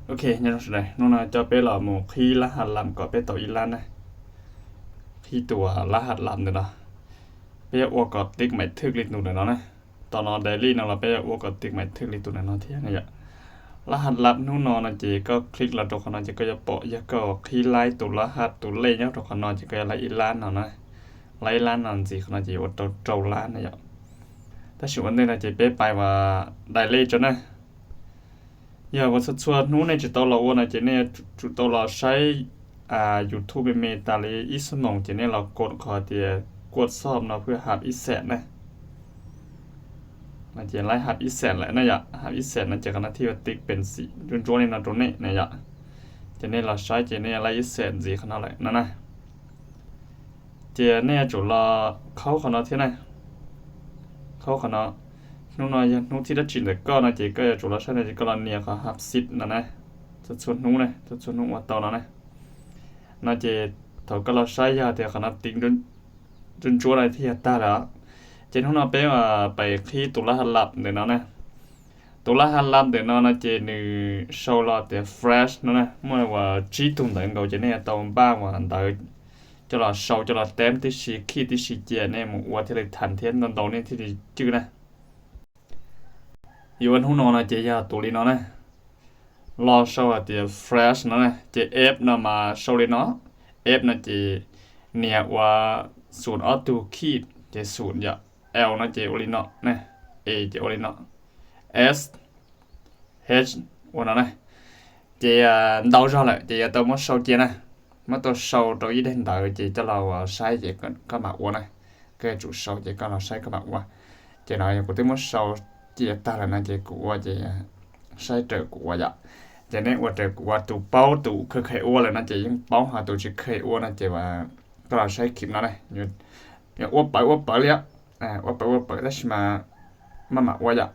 Ok, nyob zoo sawv daws, hnub no coj peb los mus qhib lab has lam kom peb tau ib lab na. Qhib tus lab has lam ntawm no, peb yuav ua kom tiv maim thwj li tus ntawm no na. Tom no daily no los peb yuav ua kom tiv maim thwj li tus ntawm no thiab na yom. Lab has lam hnub no no ces koj click los rau qhov no ces koj yuav pom yog koj qhib laib tus lab has tus lej nyob rau qhov no ces koj yuav laib ib lab no na. Laib ib lab no ntxiv qhov no ces yuav ua tau rau lab na yom. Tab sis ua ntej no ces peb pais ua daily tso na. Yog ua txhua txhua hnub nej tsis tau los ua no ces nej yuav tsum tau los saib YouTube me me tas li ib xuab moos ces nej los kod qhov tias kuaj xob no pheej hab ib xees na. No ces laib hab ib xees lawm na yom, hab ib xees no ces qhov no thiaj yuav tiv pees xim ntsuab ntsuab li no rau nej na yom. Ces nej los saib ces nej laib ib xees ntxiv qhov no lawm no na. Ces nej yuav tsum los khaub qhov no thiab na. Khaub qhov no, hnub no yog hnub thib dab tsi ntawm koj no ces koj yuav tsum los saib no ces koj los nias qhov hab xib no na. Txhua txhua hnub na, txhua txhua hnub ua tau no na. No ces thaum koj los saib yog tias qhov no tiv ntsuab ntsuab no thiaj yog tag lawm. Ces hnub no peb pais qhib tus lab has lam ntawm no na. Tus lab has lam ntawm no no ces nws sau los tias fresh no na, muaj ua tsib tug ntawv nkaus ces nej yuav tau npaj ua ntawv coj los sau coj los teb tib si, khij tib si cia nej mus ua thiaj li thas thiab ntau ntau nej thiaj li cwj na. Yuav hnub no no ces yog tus li no na. Los sau hais tias fresh no na, ces F no mas sau li no. F no ces nias ua xum ob tug khij ces xum yom, L no ces ua li no na, E ces ua li no, S, H ua no na. Ces ntau zog lawm ces yuav tau muab sau cia na. Muab tau sau rau ib daim ntawv ces coj los ua saib ces koj mam ua na. Koj yuav tsum sau ces koj los saib koj mam ua. Ces no yog kuv twb muab sau cia tag lawm no ces kuv ua ces saib raws kuv ua yom. Ces nej ua raws kuv ua, tus paub tus kheev kheev ua lawm no ces yeej paub, ho tus tsis kheev ua no ces koj los saib clip no na. Ua pawv ua pawv li, ua pawv ua pawv tab sis mas maj mam ua yom.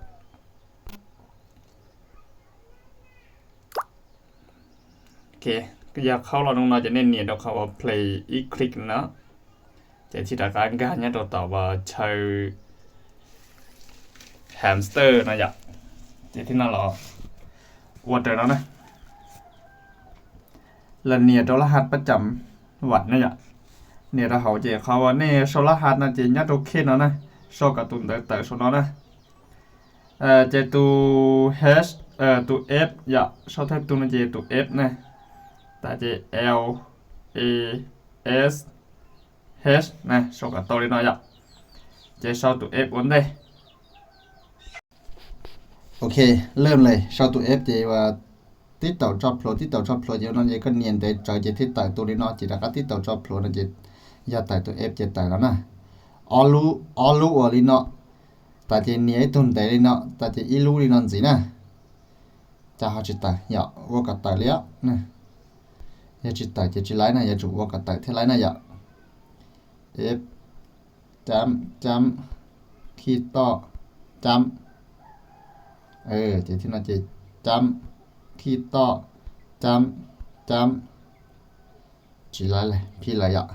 Yog khaub los no ces nej nias rau qhov uas play ib click no, ces thiaj rov qab nkag nyob rau tom uas chaw hamster no yom. Ces thiaj no los ua raws no na. Los nias rau lab has pab cam vam na yom. Nias rau hauv ces qhov uas nej sau lab has no ces nyob rau khej no na, sau kom tus ntawv tawm saum no na. Ces tus H, tus F yom, sau thawj tug no ces tus F na, tas ces L, A, S, H na, sau kom tau li no yom. Ces sau tus F ua ntej. Ok, lawm lawm, sau tus F ces tib taum tso plhuav, tib taum tso plhuav ces no ces koj nias ntev tsawv ces thiaj tawm tus li no, ces rov qab tib taum tso plhuav no ces yog tawm tus F ces tawm los na. Ob lub, ob lub uas li no, tas ces nias ib tug ntev li no, tas ces ib lub li no ntxiv na. Cas ho tsis tawm, yog ua kom tawm li os. Yog tsis tawm ces tsis laib na, yuav tsum ua kom tawm thiaj laib na yom. F, cam, cam, khij toj, cam. Ces thiaj no ces cam, khij toj, cam, cam. Tsis laib lawm, phij lawm yom.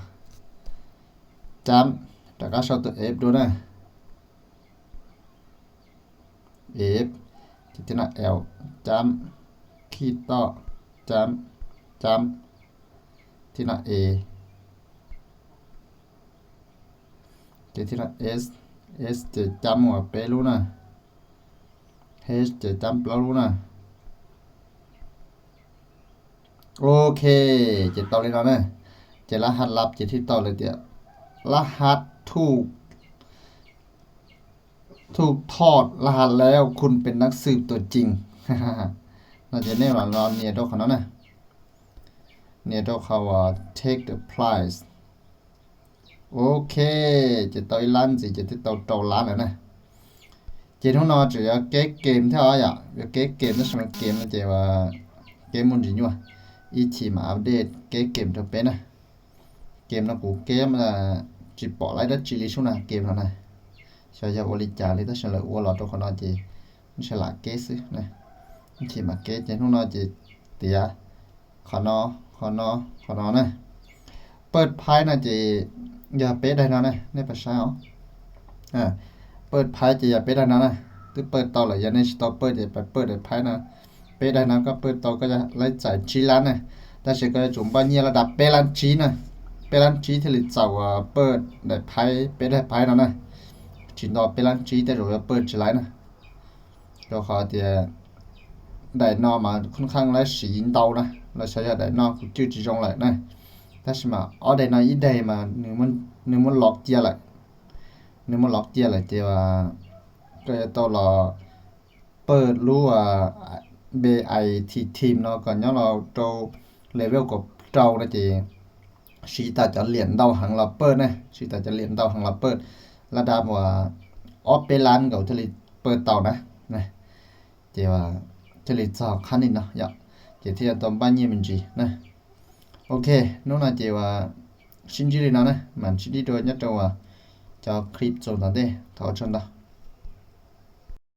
Cam, rov qab sau tus F dua na. F, ces thiaj no L, cam, khij toj, cam, cam, thiaj no E, ces thiaj no S, S ces cam ua peb lub na, H ces cam plaub lub na. Ok, ces tau li no na. Ces lab has lab ces thiaj tau lawm tias lab has ถูก ถูกถอดรหัสแล้ว คุณเป็นนักสืบตัวจริง no ces nej los nias rau qhov no na. Nias rau qhov uas take the prize. Ok, ces tau ib lab ntxiv ces twb tau rau lab lawm na. Ces hnub no tseem yuav keb kem thiab os yom, yuav keb kem tab sis mas kem no ces keb muaj ntsis nyuaj, ib chim mam update keb kem rau peb na. Kem no kuv keb tsis pom laib dab tsi li sub na, kem no na. Xyov yog ua li cas li tab sis lawv ua los rau qhov no ces ntshe lam keb xwb. Ib chim mam keb ces hnub no ces tiav qhov no, qhov no, qhov no na. Pawj phaib no ces yog peb daim no na, nej pab saib os. Pawj phaib ces yog peb daim no na. Twb pawj tau lawm, yog nej tsis tau pawj ces pab pawj daim phaib no. Peb daim no koj pawj tau koj yuav txais tsib lab na, tab sis koj yuav tsum npaj nyiaj laj dab peb lab tsib na, peb lab tsib thiaj li txaus pawj daim phaib, peb daim phaib no na. Tsis nto peb lab tsib tej zaum yuav pawj tsis laib na, rau qhov tias daim no mas khoob khaaj lab siv ntau na, los xyov yog daim no kuv cwj tsis zoo lawm na, tab sis mas ob daim no ib daim mas nws muab lov cia lawm, nws muab lov cia lawm ces koj yuav tau los pawj lub B I T team no kom nyob los rau level kaum rau no ces siv tas cov liam ntau heev los pawj na, siv tas cov liam ntau heev los pawj, laj dab uas ob peb lab nkaus thiaj li pawj tau na, ces thiaj li txog qhab nim no yom, ces thiaj yuav tau npaj nyiaj me ntsis na. Ok, hnub no ces uas sib ntsib li no na, mam sib ntsib dua nyob rau uas cov clip txuas tom ntej, thov ua tsaug ntau.